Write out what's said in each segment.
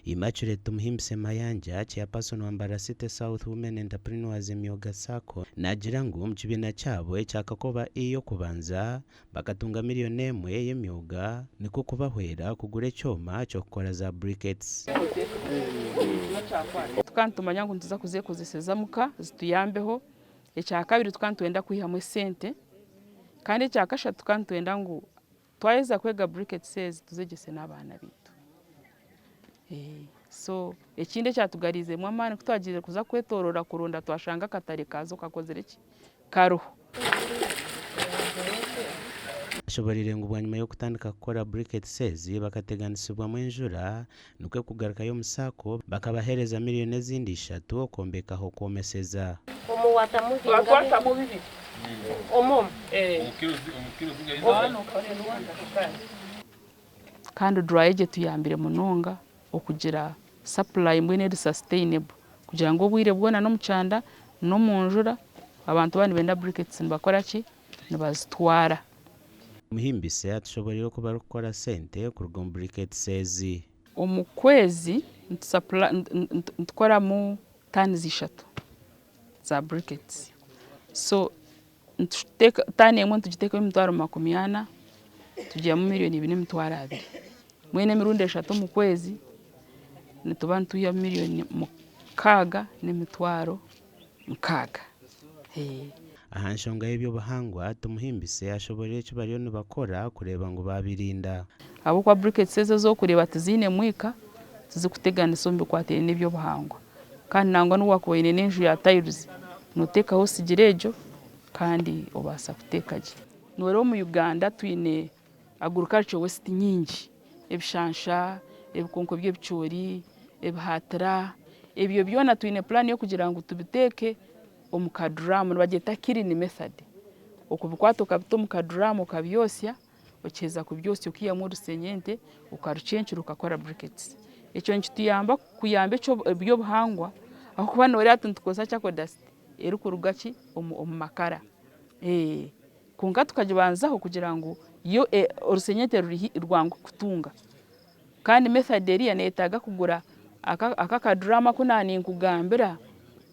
Immaculate Tumuhimbise Mayanja, Chairperson wa Mbarara City South Women Entrepreneurs Emyoga Sacco naagira ngu omu kibiina kyabo ekya Kakoba I y'okubanza bakatunga miriyoni emwe y'emyoga nikwo kubahwera kugura ekyoma ky'okukora za briquettes. Tukaba nitumanya ngu nituza kuzekozeseza omuka zituyambeho, ekyakabiri tukaba nitwenda kwihamu esente kandi ekyakashatu tukaba nitwenda ngu Twaheza kwega briquettes ezi tuzegyese n'abaana baitu. So ekindi ekyatugariizemu amaani ku twagiire kuza kwetoroora kuronda twashanga akatare kaazo kakozire ki? Kariho. Ashoboreire ngu bwanyima y'okutandika kukora briquettes ezi bakateganisibwamu enjura nikwo kugarukayo omu Sacco bakabaheereza miriyoni ezindi ishatu okwombeka ah'okwomeseza. Kandi dryer egyo etuyambire munonga okugira supply mbwenu eri sustainable kugira ngu obwire bwona n'omu kyanda n'omu njura abantu baaba nibenda briquettes nibakora ki? Nibazitwara. Muhimbise atushoboreire oku barikukora sente kuruga omu briquettes ezi. Omu kwezi nitukoramu tons ishatu za briquettes so tani emwe nitugiteekamu emitwaro 40, tugiihamu miriyoni 2.200. Mbwenu emirundi eshatu omu kwezi nituba nitwihamu miriyoni 6.600. Aha nshonga y'eby'obuhangwa, Tumuhimbise ashoboreire eki bariyo nibakora kureeba ngu baabirinda. Ahabw'okuba briquettes ezo ezi orikureeba tiziine mwika, tizikuteganisa omu bikwatiraine n'eby'obuhangwa. Kandi nangwa n'obu waakuba oine n'enju ya tiles, nooteekaho sigiri egyo kandi obaasa kuteeka gye. Nooreeba omu Uganda twine agriculture waste nyingi, ebishansha, ebikonko by'ebicoori, ebihaatira, ebyo byona twine puraani y'okugira ngu tubiteeke omu kaduraamu nibagyeta kiln method, okubikwata okabita omu kaduraamu okabyosya, okiheza kubyosya okaihamu orusenyente okarucencura okakora briquettes. Ekyo nikituyamba kuyamba eby'obuhangwa ahabw'okuba nooreeba hati nitukozesa charcoal dust erikuruga ki omu makara kwonka tukagibanzaho kugira ngu yo orusenyente ruri rwangu kutunga kandi method eriya neyetaaga kugura aka akaduraamu aku naaninkugambira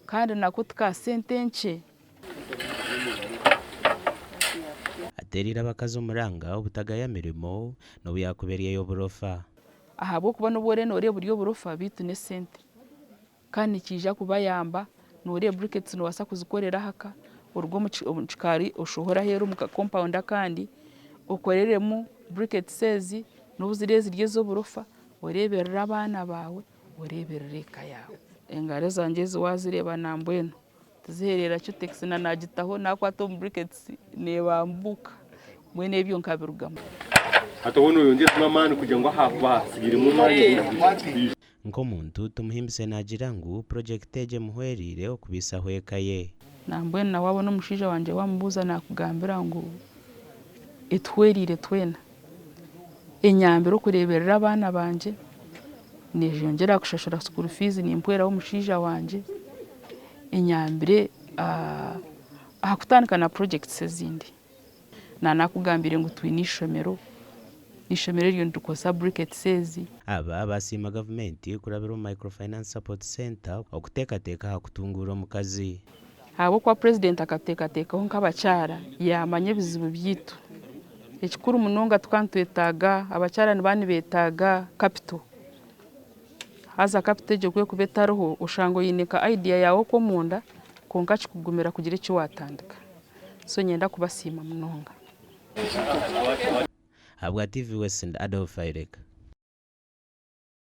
kandi nako ti ka sente nkye. Ateereire abakazi omuranga obutagaya mirimo n'obu yaakuba eri ey'oburofa. Ahabw'okuba n'obu oriyo nooreeba buri oburofa beitu n'esente kandi nikiija kubayamba, nooreeba briquettes noobaasa kuzikorera aha ka, oruge omu kikaari oshohore aheeru omu ka compound akandi okoreremu briquettes ezi n'obu ziriba ziri ez'oburofa oreeberere abaana baawe, oreeberere eka yaawe. Engaro zangye ezi waazireeba nambwenu Tizihereera cutekisi na naagitaho naakwata omu briquettes neebambuka mbwenu ebyo nkabirugamu. Hati wowe noyongyeramu amaani kugira ngu ahakuba hasigairemu omwanya. Nk'omuntu, Tumuhimbise naagira ngu purogyekiti egi emuhwereire okubaisaho eka ye. Nambwenu na waabona omushaija wangye waamubuuza naakugambira ngu etuhwereire twena. Enyambire okureeberera abaana bangye, neeyongyera kushashura school fees nimpweraho omushaija wangye, enyambire aha kutandika na projects ezindi. Naanakugambire ngu twine eishomero, eishomero eryo nirikozesa briquettes ezi. Aba basiima gavumenti kurabira omu Microfinance Support Centre okuteekateeka aha kutunguura omukazi. Ahabw'okuba Purezidenti akatuteekateekaho nk'abakyara yaamanya ebizibu byaitu. Ekikuru munonga tukaba nitwetaaga, abakyara nibaba nibeetaaga kapito. Haza kapito egyo ku erikuba etariho, oshanga oine nka idea yaawe okwo omunda kwonka kikugumira kugira eki waatandika. So niinyenda kubasiima munonga. Ahabwa TV West ndi Adolf Aireka.